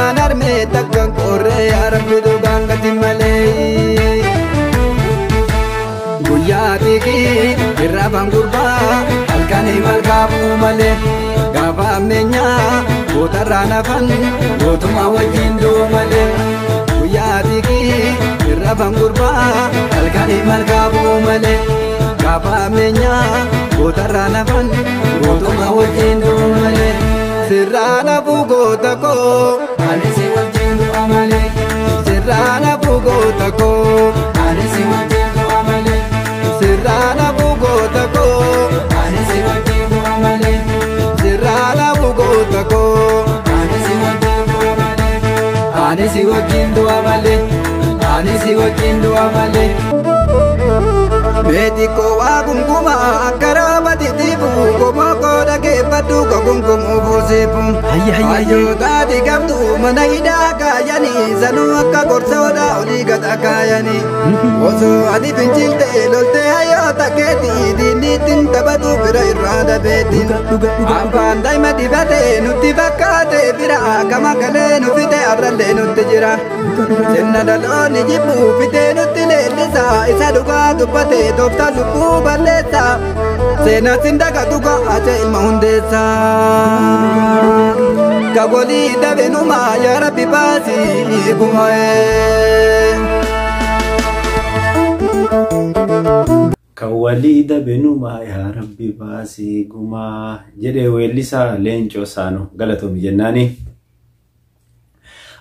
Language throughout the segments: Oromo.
Ilmaan harmee takkan qorree yaa rabbi dhugaan gati malee. Guyyaa xiiqii irra gurbaa halkanii malkaafuu malee. Gaafa ammeenyaa gootarraa nafan gootummaa wajjin du'u malee. Guyyaa xiiqii irra gurbaa halkanii malkaafuu malee. Gaafa ammeenyaa gootarraa nafan gootummaa wajjin du'u malee. Sirraa nafuu goota koo ani si wajjin du'a malee. Sirraa nafuu goota koo ani si wajjin du'a malee. Sirraa nafuu goota koo ani si wajjin du'a malee. Sirraa nafuu goota koo ani si wajjin du'a malee. Ani si wajjin du'a malee. Ani si wajjin du'a malee. Beeti koo waa gungumaa akka raabatiitiifu qomoo koo dhageeffadhu ka gungumuu buusiifu. Hayyoota qabdu mana hidhaa kaayanii sanuu akka gorsoodha olii gad akaayanii. Osoo ati fincilte loltee hayyoota keetii diinni ittiin taphatu bira irraa dabeetiin. Abbaan daa'ima dibatee nutti fakkaate bira kama galee nu fite arrallee nutti jira. Sirna dhaloonni jibbu fitee nutti leellisa isa dhugaa dubbate tooftaa lubbuu balleessa. Seenaa sindaqa dhugaa acha ilma hundeessa. Kagolii dabenuma yaa rabbi baasii gumaa'ee. Kan walii dabenuma yaa rabbi baasii gumaa jedhee weellisaa Leencoo Saanoo galatoomi jennaani.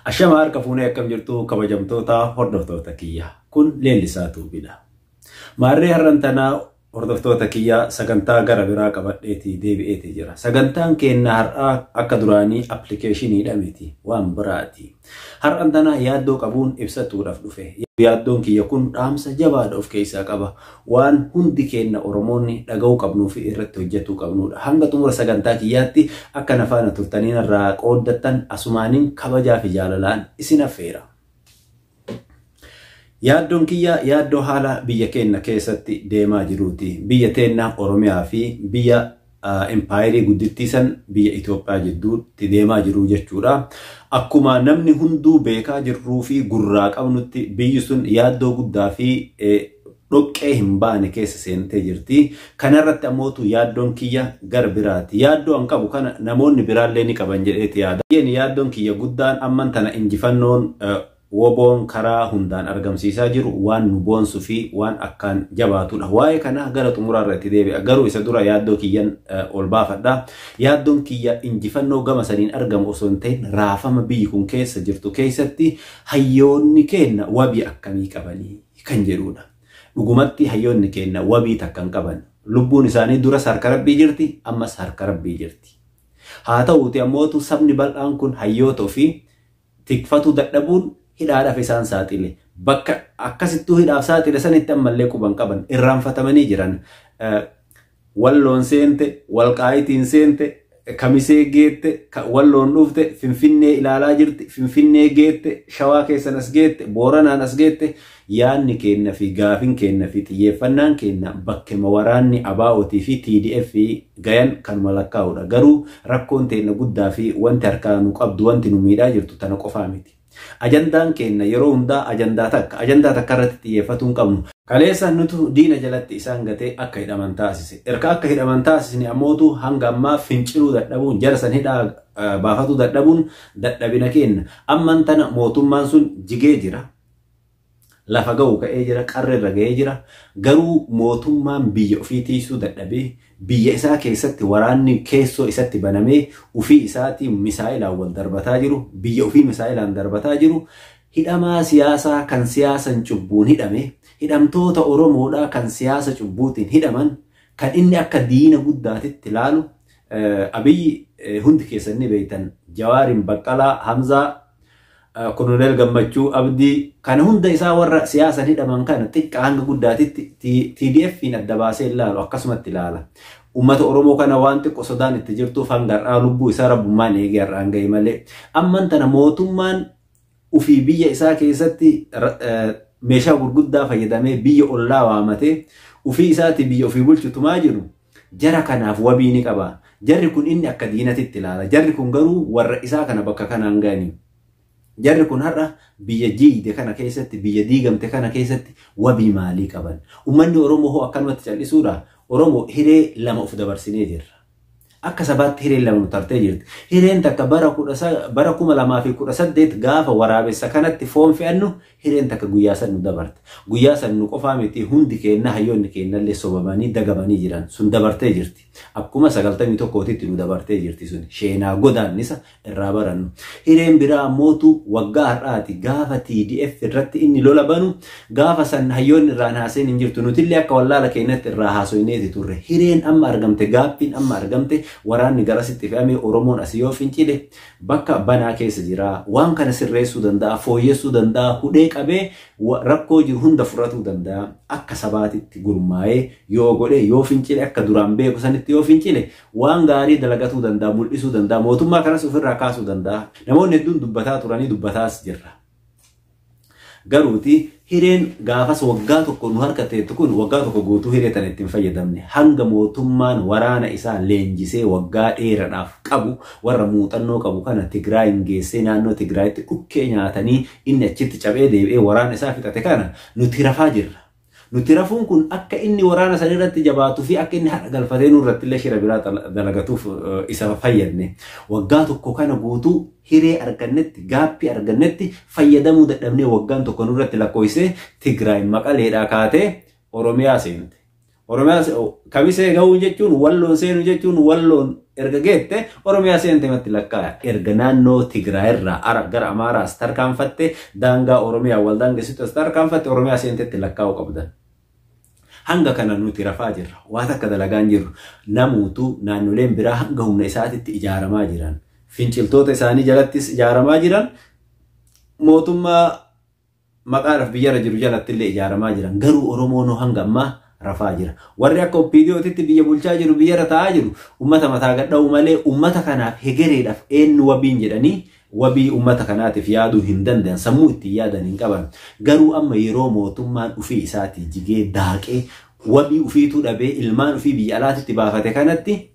Ashama harka fuunee akkam jirtu kabajamtoota hordoftoota kiyya. Kun Leellisaa Tuubiidha. Maarree har'an tanaa hordoftoota kiyya sagantaa gara biraa qabadheetii deebi'eetii jira. Sagantaan keenya har'aa akka duraanii appilikeeshiniidha miti waan biraati. Har'an tanaa yaaddoo qabuun ibsatuudhaaf dhufe. Yaaddoon kiyya kun dhaamsa jabaadha of keessaa qaba. Waan hundi keenya Oromoonni dhaga'uu qabnuu fi irratti hojjetuu qabnudha. Hanga xumura sagantaa kiyyaatti akka na faana turtaniin irraa qooddattan asumaaniin kabajaa fi jaalalaan isin affeera. Yaaddoon kiyya yaaddoo haala biyya keenya keessatti deemaa jiruuti. Biyya teenya Oromiyaa fi biyya impaayerii guddittii san biyya Itoophiyaa jidduutti deemaa jiru jechuudha. Akkuma namni hunduu beekaa jirruu fi gurraa qabnutti biyyi sun yaaddoo guddaa fi dhoqqee hin baane keessa seentee jirti. Kanarratti ammootu yaaddoon kiyya gara biraati. Yaaddoo an qabu kana namoonni biraallee ni qaban jedheeti yaada. Yaaddoon kiyya guddaan amman tana injifannoon woboon karaa hundaan argamsiisaa jiru waan nu boonsuu fi waan akkaan jabaatudha. Waa'ee kana gara xumuraa irratti deebi'a. Garuu isa dura yaaddoo kiyyan ol baafadha. Yaaddoon kiyya injifannoo gama saniin argamu osoo hin ta'in raafama biyyi kun keessa jirtu keessatti hayyoonni keenya wabii akkamii qabanii kan jedhudha. Dhugumatti hayyoonni keenya wabii takka hin qaban. Lubbuun isaanii duras harka rabbii jirti, ammas harka rabbii jirti. Haa ta'uuti ammootu sabni bal'aan kun hayyoota ofii tikfatuu dadhabuun hidhaadhaaf isaan saaxile. Bakka akkasittuu hidhaaf saaxile sanitti ammallee quban qaban irraanfatamanii jiran. Walloon seente, walqaayitiin seente, kamisee geette, walloon dhufte, finfinnee ilaalaa jirti, finfinnee geette, shawaa keessan as geette, booranaan as geette, yaadni keenya fi gaafin keenya fi xiyyeeffannaan keenya bakkema waraanni ABO'tii fi TDF gayan kanuma lakkaa'udha. Garuu rakkoon teenya guddaa fi wanti harkaa nu qabdu wanti nu miidhaa jirtu tana qofaa miti. Ajandaan keenya yeroo hundaa ajandaa takka ajandaa takka irratti xiyyeeffatuu hin qabnu. Kaleessa nutu diina jalatti isaan gatee akka hidhaman taasise. Erga akka hidhaman taasisne ammootu hanga ammaa finciluu dadhabuun jara san hidhaa baafatuu dadhabuun dadhabina keenya. Amman tana mootummaan sun jigee jira. Lafa ga'u ka'ee jira, qarree irra ga'ee jira. Garuu mootummaan biyya ofii tiisuu dadhabee biyya isaa keessatti waraanni keessoo isatti banamee ofii isaatii misaa'ilaan wal darbataa jiru, biyya ofii misaa'ilaan darbataa jiru. Hidhamaa siyaasaa kan siyaasan cubbuun hidhame, hidhamtoota Oromoodhaa kan siyaasa cubbuutiin hidhaman, kan inni akka diina guddaatitti ilaalu, Abiyyi hundi keessan ni beektan, Jawaariin Baqqalaa, Hamzaa, Koloneel Gammachuu, Abdii, kana hunda isaa warra siyaasan hidhaman kana xiqqaa hanga guddaatitti TDF'n adda baasee ilaalu akkasumatti ilaala. Uummata Oromoo kana waan xiqqoo sodaan itti jirtuuf hanga har'aa lubbuu isaa rabbummaan eegee har'aan gahe malee. Amman tana mootummaan ofii biyya isaa keessatti meeshaa gurguddaa fayyadamee biyya ollaa waamatee ofii isaatii biyya ofii bulchutumaa jiru jara kanaaf wabii ni qaba. Jarri kun inni akka diinatitti ilaala. Jarri kun garuu warra isaa kana bakka kanaan ga'anii. Jarri kun har'a biyya jiide kana keessatti, biyya diigamte kana keessatti wabii maalii qaban? Uummanni Oromoo hoo akkanumatti callisuudha? Oromoo hiree lama of dabarsinee jirra. Akka sabaatti hireen lama nu tartee jirti. Hireen takka bara 2018 gaafa waraabessa kanatti foon fe'annu hireen takka guyyaa san nu dabarte. Guyyaa san nu qofaa miti, hundi keenna, hayyoonni keennallee sobamanii dagamanii jiran sun dabartee jirti. Akkuma 91tti nu dabartee jirti sun sheenaa godaannisa irraa barannu. Hireen biraa ammootu waggaa har'aati gaafa TDF irratti inni lola banu, gaafa san hayyoonni irraan haaseen hin jirtu, nutillee akka wallaala keenyatti irraa haasoineeti turre. Hireen amma argamte, gaaffiin amma argamte, waraanni garasitti fe'amee Oromoon asii yoo fincile bakka banaa keessa jira. Waan kana sirreessuu danda'a, fooyyessuu danda'a, hudhee qabee rakkoo jiru hunda furatuu danda'a. Akka sabaatitti gurmaa'ee yoo godhe, yoo fincile, akka duraan beeku sanitti yoo fincile, waan gaarii dalagatuu danda'a, mul'isuu danda'a, mootummaa kanas ofirraa kaasuu danda'a. Namoonni hedduun dubbataa turanii dubbataas jirra. Garuuti hireen gaafas waggaa tokko nu harka teettu kun waggaa tokko guutuu hiree tana ittiin fayyadamne, hanga mootummaan waraana isaa leenjisee waggaa dheeraadhaaf qabu, warra muuxannoo qabu kana Tigraayin geessee naannoo Tigraayitti dhukkee nyaatanii inni achitti cabee deebi'ee waraana isaa fixate kana nuti rafaa jirra. Nuti rafuun kun akka inni waraana san irratti jabaatuu fi akka inni haadha galfatee nurratti illee shira biraa dalagatuuf isa fayyadne. Waggaa tokko kana guutuu hiree argannetti, gaappii argannetti fayyadamuu dadhabnee waggaan tokko nurratti lakkoofsee Tigraay Maqaleedhaa kaatee Oromiyaa seente. Oromiyaa kamisee gahuu jechuun Walloon seenuu jechuun, Walloon erga geette Oromiyaa seente matti lakkaaya. Erga naannoo Tigraay irraa gara Amaaraas tarkaanfatte, daangaa Oromiyaa wal daangessitu as tarkaanfatte, Oromiyaa seentetti lakkaa'uu qabdan. Hanga kana nuti rafaa jirra. Waan akka dalagaa hin jirru. Namuutu naannoleen biraa hanga humna isaatitti ijaaramaa jiran. Finciltoota isaanii jalattis ijaaramaa jiran. Mootummaa maqaadhaaf biyyarra jiru jalatti illee ijaaramaa jiran. Garuu Oromoon hanga ammaa rafaa jira. Warri akka OPDOtitti biyya bulchaa jiru, biyyarra taa'aa jiru, uummata mataa gadha'u malee uummata kanaaf hegereedhaaf eenyu wabiin jedhanii wabii uummata kanaatiif yaaduu hin danda'an, sammuu ittiin yaadan hin qaban. Garuu amma yeroo mootummaan ofii isaatii jigee daaqee wabii ofiituu dhabee ilmaan ofii biyya alaatitti baafate kanatti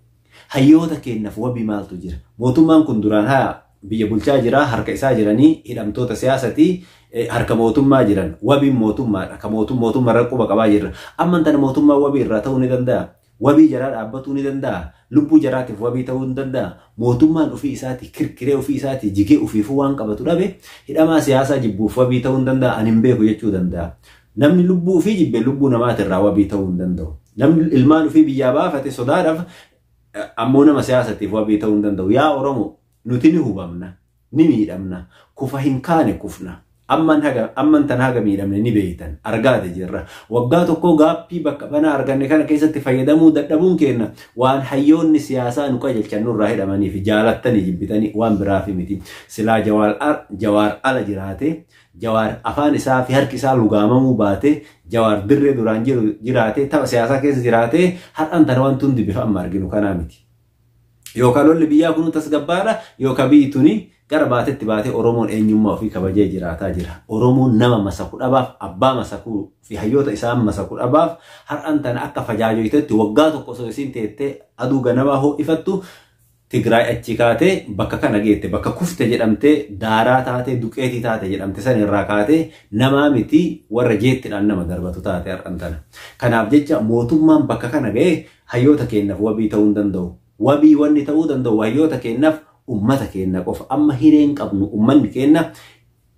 hayyoota keenyaaf wabii maaltu jira? Mootummaan kun duraan haa biyya bulchaa jira, harka isaa jiranii hidhamtoota siyaasatii harka mootummaa jiran, wabiin mootummaadha. Ka mootummaa irra quba qabaa jirra. Amma tana mootummaa wabii irraa ta'uu ni danda'a. Wabii jaraa dhaabbatuu ni danda'a. Lubbuu jaraatiif wabii ta'uu ni danda'a. Mootummaan ofii isaatii kirkiree ofii isaatii jigee ofiifuu waan qabatu dhabe hidhamaa siyaasaa jibbuuf wabii ta'uu ni danda'a. Ani hin beeku jechuu danda'a. Namni lubbuu ofii jibbe lubbuu namaatirraa wabii ta'uu hin danda'u. Namni ilmaan ofii biyyaa baafate sodaadhaaf ammoo nama siyaasatiif wabii ta'uu hin danda'u. Yaa Oromoo, nuti ni hubamna, ni miidhamna, kufa hin kaane kufna. Amman tan haga miidhamne ni beeytan, argaate jirra. Waggaa tokko gaappii bakka banaa arganne kana keessatti fayyadamuu dadhabuun keenna waan hayyoonni siyaasaa nu qajeelchan nurraa hidhamanii fi jaalattanii jibbitanii waan biraaf miti. Silaa Jawaar ala jiraate, Jawaar afaan isaa fi harki isaa lugaamamuu baate, Jawaar dirree duraan jiraate, tapha siyaasaa keessa jiraate, har'aan tana wanti hundi bifa amma arginu kanaa miti. Yookaan lolli biyyaa kun tasgabbaadha, yookaan biyyi tuni gara baatetti baatee Oromoon eenyummaa ofii kabajee jiraataa jira. Oromoon nama masakuu dhabaaf, abbaa masakuu fi hayyoota isaan masakuu dhabaaf har'aan tana akka fajaajoytetti waggaa tokko osoo isiin teettee aduu ganamaa ho'ifattu Tigraay achi kaatee bakka kana geette, bakka kufte jedhamtee daaraa taatee duqeetii taate jedhamte san irraa kaatee namaa miti warra jeettidhaan nama darbatu taate har'aan tana. Kanaaf jecha mootummaan bakka kana ga'ee hayyoota keenyaaf wabii ta'uu hin danda'u. Wabii wanni ta'uu danda'u hayyoota keenyaaf ummata keenya qofa. Amma hireen qabnu ummanni keenya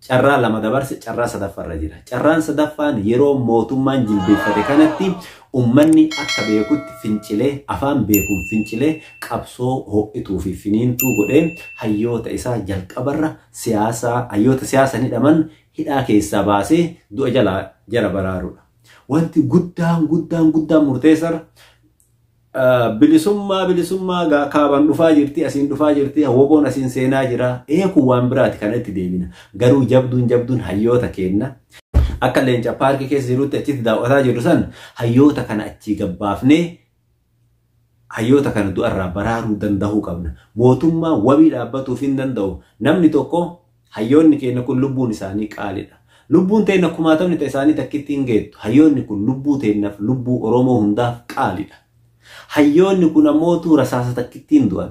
carraa lama dabarse, carraa sadaffaarra jira. Carraan sadaffaan yeroo mootummaan jilbeeffate kanatti ummanni akka beekutti fincilee, afaan beekuun fincilee, qabsoo ho'ituu fi finiintuu godhee hayyoota isaa jalqabarra siyaasaa, hayyoota siyaasan hidhaman hidhaa keessaa baasee du'a jala baraarudha. Wanti guddaan guddaan guddaan murteessarra bilisummaa bilisummaa kaaban dhufaa jirti, asiin dhufaa jirti, woboon asiin seenaa jira. Eekuu waan biraati kanatti deebina. Garuu jabduun jabduun hayyoota keenna. Akka leenca paarkii keessa jirutti achitti daawwataa jirru san hayyoota kana achii gabbaafnee hayyoota kana du'arraa baraaruu danda'uu qabna. Mootummaa wabii dhaabbatuuf hin danda'u. Namni tokko hayyoonni keenya kun lubbuun isaanii qaalidha. Lubbuun teenna kumaatamni isaanii takkitti hin geettu. Hayyoonni kun lubbuu teennaaf, lubbuu Oromoo hundaaf qaalidha. Hayyoonni kun ammootu rasaasa takkittiin du'an.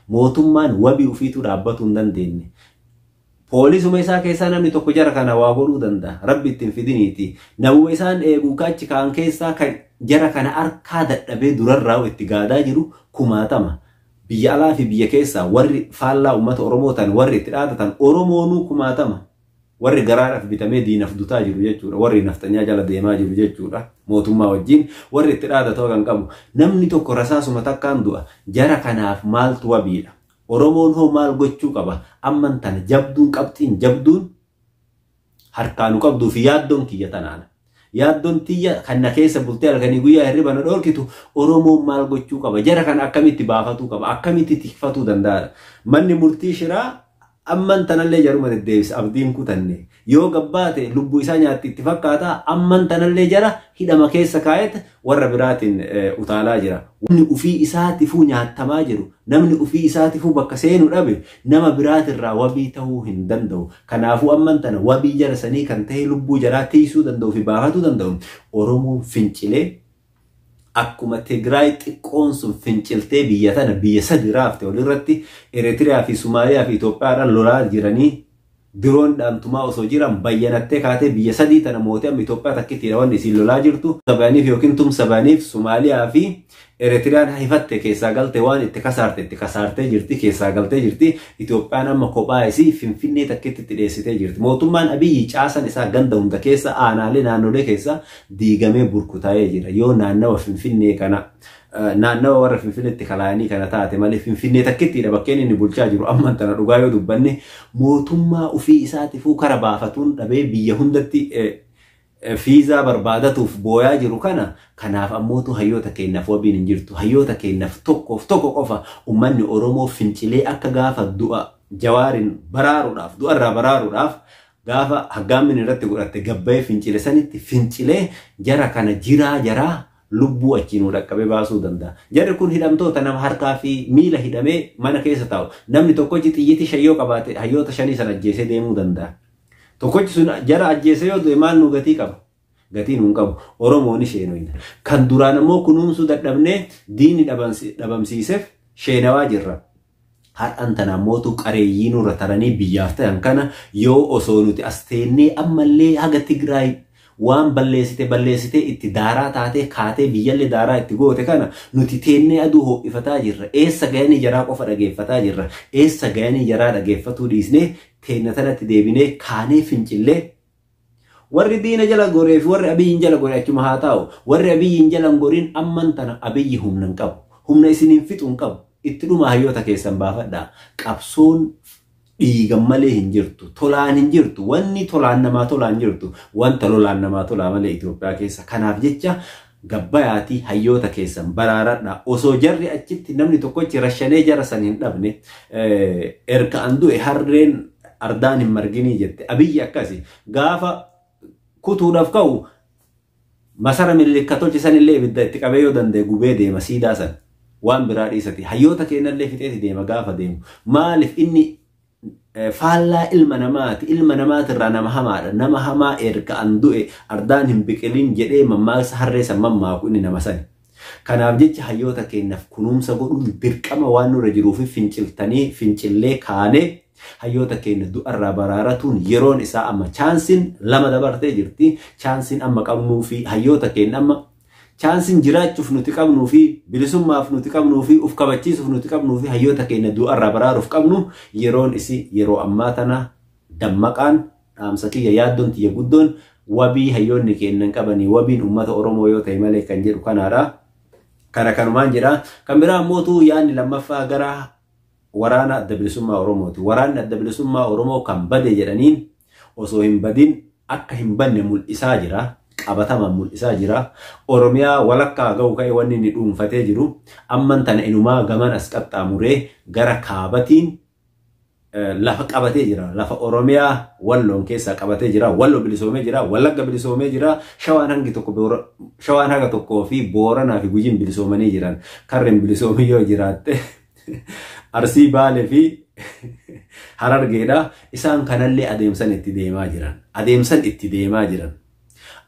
Mootummaan wabii ofiituu dhaabbatuu hin dandeenye. Poolisuma isaa keessaa namni tokko jara kana waa godhuu danda'a. Rabbi ittiin fidiniiti. Namuma isaan eeguu achi kaan keessaa kan jara kana harkaa dadhabee durarraa itti gaadaa jiru kumaatama. Biyya alaa fi biyya keessaa warri faallaa uummata Oromoo ta'an warri itti dhaadatan Oromoonuu kumaatama. Warri garaadhaaf bitamee diinaf dutaa jiru jechuudha. Warri naftanyaa jala deemaa jiru jechuudha. Mootummaa wajjin warri itti dhaadatoo kan qabu. Namni tokko rasaasuma takkaan du'a. Jara kanaaf maaltu wabiidha? Oromoon hoo maal gochuu qaba? Amman tana jabduun qabxiin jabduun harkaanu qabduu fi yaaddoon kiyya tanaana. Yaaddoon tiyya kan na keessa bultee halkanii guyyaa hirriba na dhoorkitu Oromoon maal gochuu qaba? Jara kana akkamitti baafatuu qaba? Akkamitti tikfatuu danda'a? Manni murtii shiraa amman tanallee jaruma deddeebisa abdiin kutanne. Yoo gabbaate lubbuu isaa nyaatti itti fakkaata amman tanallee jara hidhama keessa kaa'eet warra biraatiin utaalaa jira. Namni ufii isaatifuu nyaattamaa jiru, namni ufii isaatifuu bakka seenu dhabe nama biraatirraa wabii ta'uu hin danda'u. Kanaafuu amman tana wabii jara sanii kan ta'e lubbuu jaraa tiisuu danda'u fi baafatuu danda'u. Oromoon fincilee akkuma Tigraay xiqqoon sun finciltee biyya tana biyya sadi raafte walirratti Eritiriyaa fi Somaaliyaa fi Itoophiyaadhaan lolaa jiranii diroon dhaantumaa osoo jiran bayyanattee kaatee biyya sadii tana mootee amma Itoophiyaa takkittiidha wanni isiin lolaa jirtu. Sabaniif yookiin tumsabaniif Somaaliyaa fi Eritiriyaan hifatte keessaa galte waan itti kasaarte itti kasaartee jirti keessaa galtee jirti. Itoophiyaan amma kophaa isii Finfinnee takkitti itti dheessitee jirti. Mootummaan Abiyyi caasan isaa ganda hunda keessa aanaalee naannolee keessa diigamee burkutaa'ee jira. Yoo naannawa Finfinnee kana naannawa warra Finfinneetti kalaanii kana taate malee Finfinnee takkittiidha bakkeen inni bulchaa jiru amman tana dhugaa yoo dubbanne mootummaa ofii isaatifuu kara baafatuun dhabee biyya hundatti fiizaa barbaadatuuf booyaa jiru kana kanaaf ammootu hayyoota keenyaaf wabiin hin jirtu. Hayyoota keenyaaf tokkoof tokko qofa uummanni Oromoo fincilee akka gaafa du'a Jawaarin baraaruudhaaf du'arraa baraaruudhaaf gaafa haggaammin irratti godhatte gabbayee fincile sanitti fincilee jara kana jiraa jaraa lubbuu achiinuu dhaqqabee baasuu danda'a. Jarri kun hidhamtoota nama harkaa fi miila hidhamee mana keessa taa'u. Namni tokkochi xiyyitii shayyoo qabaate hayyoota shanii sana ajjeesee deemuu danda'a. Tokkochi sun jara ajjeesee yoo du'e maal nu gatii qaba? Gatii nuun qabu. Oromoon isheenuu. Kan duraan ammoo kunuunsuu dadhabnee diinni dhabamsiiseef sheenawaa jirra. Har'aan tana ammootu qareeyyii nurra taranii biyyaaf ta'an kana yoo osoo nuti as teennee ammallee haga Tigraay waan balleessite balleessite itti daaraa taatee kaatee biyyallee daaraa itti goote kana nuti teennee aduu ho'ifataa jirra. Eessa gayanii jaraa qofa dhageeffataa jirra. Eessa gayanii jaraa dhageeffatuu dhiisnee teenna tanatti deebinee kaanee fincillee warri diina jala goree fi warri Abiyyiin jala gore achuma haa taa'u. Warri Abiyyiin jala hin goriin amman tana Abiyyi humna hin qabu. Humna isiniin fixu hin qabu. Itti dhuma hayyoota keessan baafadhaa. Qabsoon dhiigan malee hin jirtu. Tolaan hin jirtu. Wanni tolaan namaa tolaan jirtu. Wanta lolaan namaa tolaa malee Itoophiyaa keessa. Kanaaf jecha gabbayaatii hayyoota keessan baraaradhaa. Osoo jarri achitti namni tokkochi rashanee jara san hin dhabne erga an du'e harreen ardaan hin marginii jette. Abiyyi akkasi gaafa kutuudhaaf ka'u masara Minilik tolche sanillee ibidda itti qabee yoo danda'e gubee deema siidaa san. Waan biraa dhiisati. Hayyoota keenyallee fixeeti deema gaafa deemu. Maaliif inni faallaa ilma namaati. Ilma namaatirraa nama hamaadha. Nama hamaa erga an du'e ardaan hin biqilin jedhee mammaaksa harree san mammaaku inni nama sani. Kanaaf jecha hayyoota keenyaaf kunuunsa godhuun dirqama waan nurra jiruuf finciltanii fincillee kaanee hayyoota keenya du'arraa baraaratuun yeroon isaa amma chaansiin lama dabartee jirti. Chaansiin amma qabnuu fi hayyoota keenya amma chaansiin jiraachuuf nuti qabnuu fi bilisummaaf nuti qabnuu fi uf kabachiisuuf nuti qabnuu fi hayyoota keenya du'arraa baraaruuf qabnu yeroon isii yeroo ammaa tana dammaqaan dhaamsa kiyya yaaddoon tiyya guddoon wabii hayyoonni keenyan qabanii wabiin uummata Oromoo yoo ta'e malee kan jedhu kanaadha. Kana kanumaan jedha. Kan biraa ammootu yaadni lammaffaa gara waraana adda bilisummaa Oromooti. Waraanni adda bilisummaa Oromoo kan bade jedhaniin osoo hin badin akka hin banne mul'isaa jira. Qabatamaan mul'isaa jira. Oromiyaa walakkaa ga'u ka'e wanni inni dhuunfatee jiru. Amman tana inumaa gaman as qaxxaamuree gara kaabatiin lafa qabatee jira. Lafa Oromiyaa Walloon keessaa qabatee jira. Wallo bilisoomee jira. Wallagga bilisoomee jira. Shawaan hangi tokko shawaan haga tokkoo fi Booranaa fi Gujiin bilisoomanii jiran. Karreen bilisoomii yoo jiraatte Arsii Baalee fi Harargeedha. Isaan kanallee adeemsan itti deemaa jiran. Adeemsan itti deemaa jiran.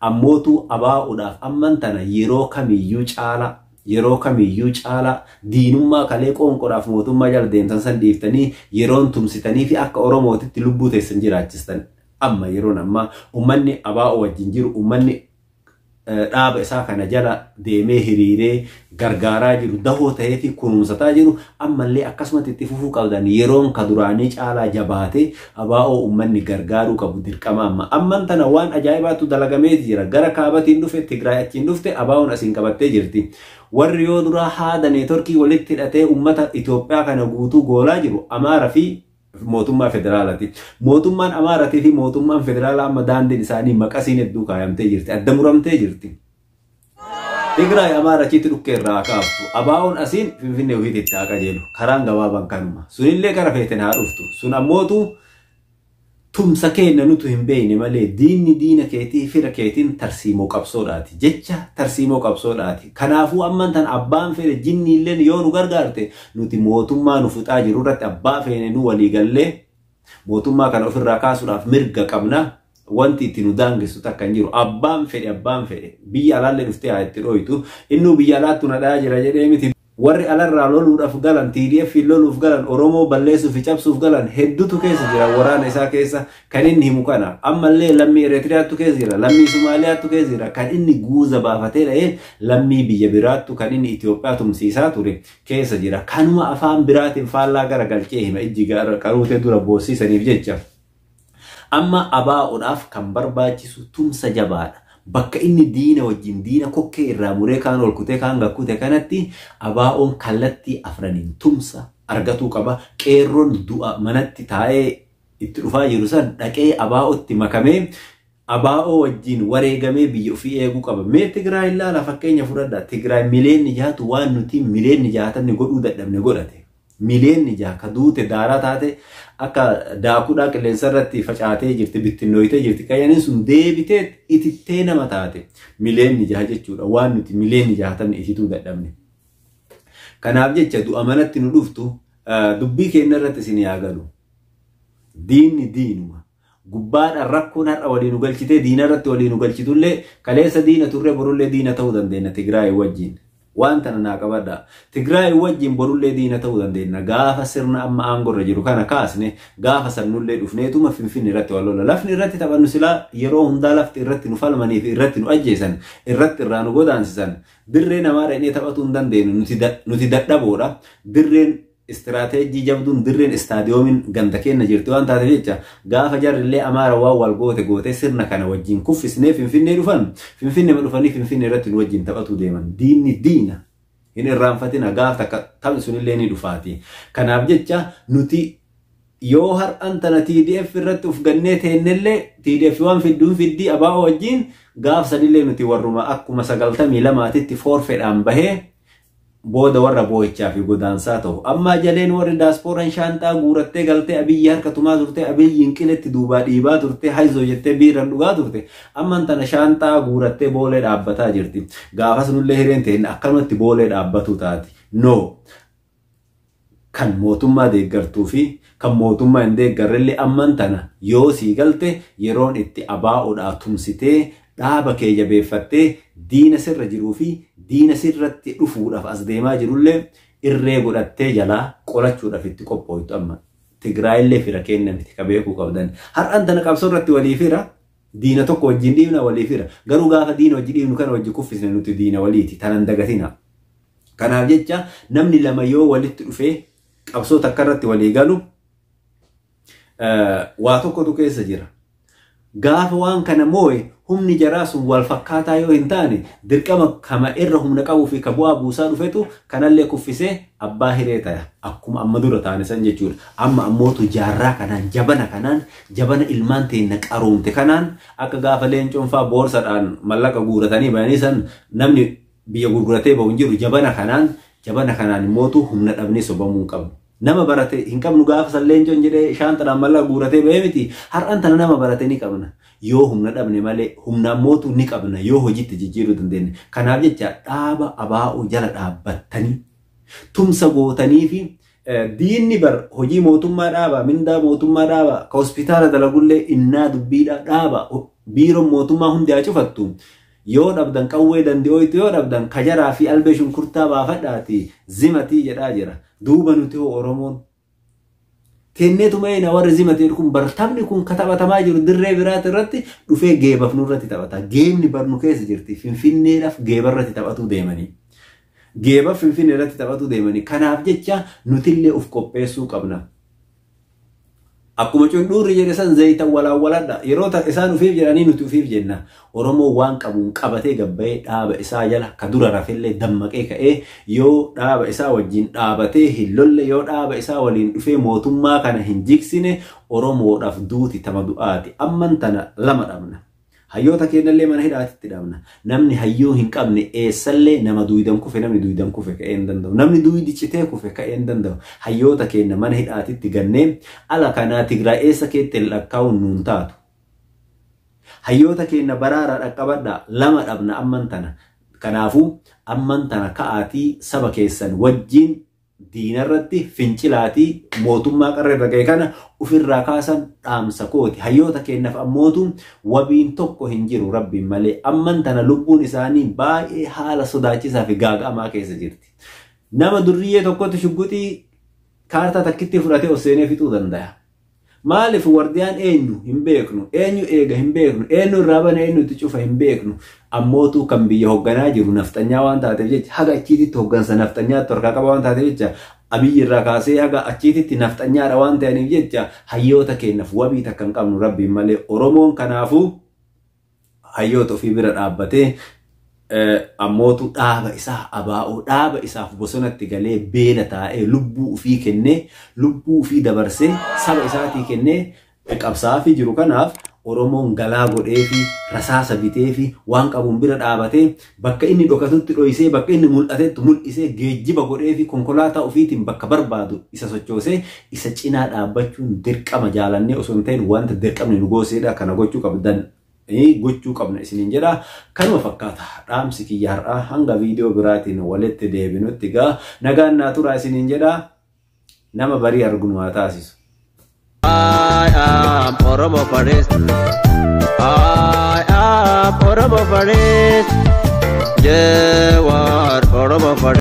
Ammootu abaa'uudhaaf amman tana yeroo kamiyyuu caala Yeroo kamiyyuu caalaa diinummaa kalee qoonqoodhaaf mootummaa jala deemtan san dhiiftanii yeroon tumsitanii fi akka Oromootitti lubbuu teessan jiraachistan. Amma yeroon ammaa uummanni ABO wajjin jiru, uummanni dhaaba isaa kana jala deemee hiriiree gargaaraa jiru, dahoo ta'ee fi kunuunsataa jiru, ammallee akkasumatti itti fufuu qabdan. Yeroon ka duraanii caalaa jabaatee ABO uummanni gargaaruu qabu dirqama amma. Amman tana waan ajaa'ibaatu dalagamee jira. Gara kaabatiin dhufe, Tigraay achiin dhufte, ABO'n asiin qabattee jirti. Warri yoo duraa haada neetworkii walitti hidhatee uummata Itoophiyaa kana guutuu goolaa jiru Amaaraa fi mootummaa federaalaati. Mootummaan Amaaratii fi mootummaan federaalaa amma daandiin isaanii maqasiin hedduu kaayamtee jirti. Adda muramtee jirti. Tigraay Amaara achitti dhukkee irraa kaaftu. ABO'n asiin Finfinnee ofiitti itti haa qajeelu. Karaan gabaabaan kanuma. Sunillee gara feeten haa dhuftu. Sun ammootu tumsa keenya nutu hin beekne malee diinni diina keetii fira keetiin tarsiimoo qabsoodhaati. Jecha tarsiimoo qabsoodhaati. Kanaafuu amman tan abbaan fedhe jinniilleen yoo nu gargaarte nuti mootummaa nu fixaa jiru irratti abbaa feene nu walii gallee mootummaa kana ofirraa kaasuudhaaf mirga qabna. Wanti itti nu daangessu takka hin jiru. Abbaan fedhe biyya alaallee dhuftee haa itti dhooytu. Innuu biyya alaattu na dhayaa jira jedhee miti. Warri alarraa loluudhaaf galan, TDF loluuf galan, Oromoo balleessuuf fi cabsuuf galan hedduutu keessa jira waraana isaa keessa kan inni himu kana. Ammallee lammii Eritiriyaattu keessa jira, lammii Somaaliyaattu keessa jira, kan inni guuza baafatee dha'ee lammii biyya biraattu kan inni Itoophiyaa tumsiisaa ture keessa jira. Kanuma afaan biraatiin faallaa gara galchee hima ijji qaruutee dura boossisaniif jecha. Amma ABO'dhaaf kan barbaachisu tumsa jabaadha. Bakka inni diina wajjin diina kokkee irraa muree kaan ol kutee kaan gakkute kanatti ABO'n kallattii afraniin tumsa argatuu qaba. Qeerroon du'a manatti taa'ee itti dhufaa jiru san dhaqee ABO'tti makamee ABO wajjin wareegamee biyya ofii eeguu qaba. Mee Tigraay ilaala, fakkeenya fudhadhaa. Tigraay mileenni jaatu waan nuti mileenni jaatamni godhuu dadhabne godhate. Mileenni jaha ka duute daaraa taate akka daakuudhaa qilleensa irratti facaatee jirti, bittinnooyitee jirti. Qayyaniin sun deebitee itittee nama taate. Mileenni jaha jechuudha. Waan nuti mileenni jaatamni itituu dadhabne. Kanaaf jecha du'a manatti nu dhuftu dubbii keenya irratti isin yaa galu. Diinni diinuma. Gubbaadhaan rakkoon har'a walii nu galchitee diina irratti walii nu galchitullee kaleessa diina turre borullee diina ta'uu dandeenya Tigraay wajjin. Waan tana naa qabadha. Tigraay wajjin borullee diina ta'uu dandeenya. Gaafa sirna amma aangorra jiru kana kaasne gaafa sannullee dhufneetuma Finfinne irratti wal lola. Lafni irratti taphannu silaa yeroo hundaa lafti irratti nu falmanii fi irratti nu ajjeesan, irratti irraa nu godaansisan. Dirree namaa dhaqnee taphatuu hin dandeenyu. Nuti dadhaboodha. Dirreen istiraateejii jabduun dirreen istaadiyoomiin ganda keenya jirti waan taateef jecha gaafa jarrillee Amaara waan wal goote gootee sirna kana wajjin kuffisnee Finfinnee dhufan, Finfinnee dhufanii Finfinnee irratti nu wajjin taphatuu deeman. Diinni diina hin irraanfatina, gaaf takka taphni sunillee ni dhufaati. Kanaaf jecha nuti yoo har'an tana TDF irratti uf gannee teennellee TDF waan fidduun fiddii ABO wajjin gaaf sanillee nuti warruma akkuma 92tti foorfedhaan bahee booda warra boo'ichaa fi godaansaa ta'u. Amma jaleen warri daasporaan shaanxaa guurattee galtee Abiyyi harka tumaa turte, Abiyyiin qiletti duubaa dhiibaa turte, hayzoo jettee biirran dhugaa turte. Amman tana shaanxaa guurattee boolee dhaabbataa jirti. Gaafas nullee hireen ta'in akkanumatti boolee dhaabbatu taati. No. Kan mootummaa deeggartuu fi kan mootummaa hin deeggarrellee amman tana yoo sii galte yeroon itti ABO'dhaa tumsitee dhaaba kee jabeeffattee diina sirra jiruu fi diina sirratti dhufuudhaaf as deemaa jirullee irree godhattee jalaa qolachuudhaaf itti qophooytu amma. Tigraayillee fira kenna miti ka beekuu qabdan. Har'aan tana qabsoo irratti walii fira. Diina tokko wajjin dhiibna walii fira. Garuu gaafa diina wajjin dhiibnu kana wajjin kuffisne nuti diina waliiti. Tanan dagatina. Kanaaf jecha namni lama yoo walitti dhufee qabsoo takka irratti walii galu waa tokkotu keessa jira. Gaafa waan kana moo'e humni jaraa sun wal fakkaataa yoo hin taane dirqama kama irra humna qabuu fi ka bu'aa buusaa dhufetu kanallee kuffisee abbaa hiree ta'a. Akkuma amma dura taane san jechuudha. Amma ammootu jaarraa kanaan jabana kanaan jabana ilmaan teenna qaroomte kanaan akka gaafa leencoon fa'aa boorsadhaan mallaqa guuratanii bayanii san namni biyya gurguratee bahu hin jiru. Jabana kanaan immootu humna dhabnee sobamuu hin qabnu. Nama barate hin qabnu gaafa san leencoon jedhee shaanxadhaan mallaqa guuratee bahee miti. Har'aan tana nama barate ni qabna. Yoo humna dhabne malee humna ammootu ni qabna yoo hojiitti jijjiiruu dandeenye. Kanaaf jecha dhaaba ABO jala dhaabbattanii tumsa gootanii fi diinni bar hojii mootummaa dhaaba, mindaa mootummaa dhaaba, ka hospitaala dalagullee innaa dubbiidha dhaaba, biiroon mootummaa hundi haa cufattu. Yoo dhabdan qawwee dandee'ooytu yoo dhabdan kajaraa fi albee shunkurtaa baafadhaati zimatii jedhaa jira. Duuba nuti hoo Oromoon tenneetuma ena warri zimatee kun bartamni kun ka taphatamaa jiru dirree biraati irratti dhufee geebaf nurratti taphata. Geebni barnu keessa jirti. Finfinneedhaaf geeba irratti taphatuu deemanii. Geeba Finfinnee irratti taphatuu deemanii. Kanaaf jecha nutillee of qopheessuu qabna. Akkuma cundhuurri jedhe san zayita walaawwaladha. Yeroo isaan ufiif jedhanii nuti ufiif jenna. Oromoo waan qabuun qabatee gabbayee dhaaba isaa jala ka dura rafellee dammaqee ka'ee yoo dhaaba isaa wajjin dhaabatee hin lolle yoo dhaaba isaa waliin dhufee mootummaa kana hin jigsine Oromoodhaaf duuti tama du'aati. Amman tana lama dhabna. Hayyoota keenyallee mana hidhaatitti dhabna. Namni hayyuu hin qabne eessallee nama duwidan kufe namni duwidan kufe ka'ee hin danda'u. Namni duwidi citee kufe ka'ee hin danda'u. Hayyoota keenya mana hidhaatitti gannee ala kanaa Tigraay eessa keetti lakkaa'uun nuun taatu. Hayyoota keenya baraaraa dhaqqabadhaa lama dhabna amman tana. Kanaafuu amman tana ka'aatii saba keessan wajjin diinarratti fincilaatii mootummaa qarree irra ga'e kana ofirraa kaasan dhaamsa kooti. Hayyoota keenyaaf ammootu wabiin tokko hin jiru rabbiin malee. Amman tana lubbuun isaanii baay'ee haala sodaachisaa fi gaaga'amaa keessa jirti. Nama durriyyee tokkotti shugguxii kaartaa takkitti fudhatee ol seenee fixuu danda'a. Maaliif wardiyaan eenyu hin beeknu, eenyu eega hin beeknu, eenyu irraa bana eenyu itti cufa hin beeknu. Ammootu kan biyya hoogganaa jiru nafxanyaa waan taateef jecha haga achiititti hooggansa nafxanyaatti harkaa qaba waan taateef jecha Abiyyi irraa kaasee haga achiititti nafxanyaadha waan ta'aniif jecha hayyoota keenyaaf wabii takka hin qabnu rabbiin malee. Oromoon kanaafuu hayyoota ofii bira dhaabbatee ammootu dhaaba isaa abaa'oo dhaaba isaaf bosonatti galee beela taa'ee lubbuu ofii kennee lubbuu ofii dabarsee saba isaatii kennee qabsaafii jiru. Kanaaf Oromoon galaa godhee fi rasaasa bitee fi waan qabuun bira dhaabatee bakka inni dhokatutti dhoysee bakka inni mul'atetti mul'isee geejjiba godhee fi konkolaataa ofiitiin bakka barbaadu isa sochoosee isa cinaa dhaabbachuun dirqama jaalannee osoo hin ta'in wanta dirqamni nu gooseedha. Kana gochuu qabdan gochuu qabna isiniin jedha. Kanuma fakkaata dhaamsi kiyya har'aa. Hanga viidiyoo biraatiin walitti deebinutti gaa nagaan naa turaa isiniin jedha. Nama barii argunu haa taasisu. I am Oromo Forest. I am Oromo Forest. Jawar Oromo Forest.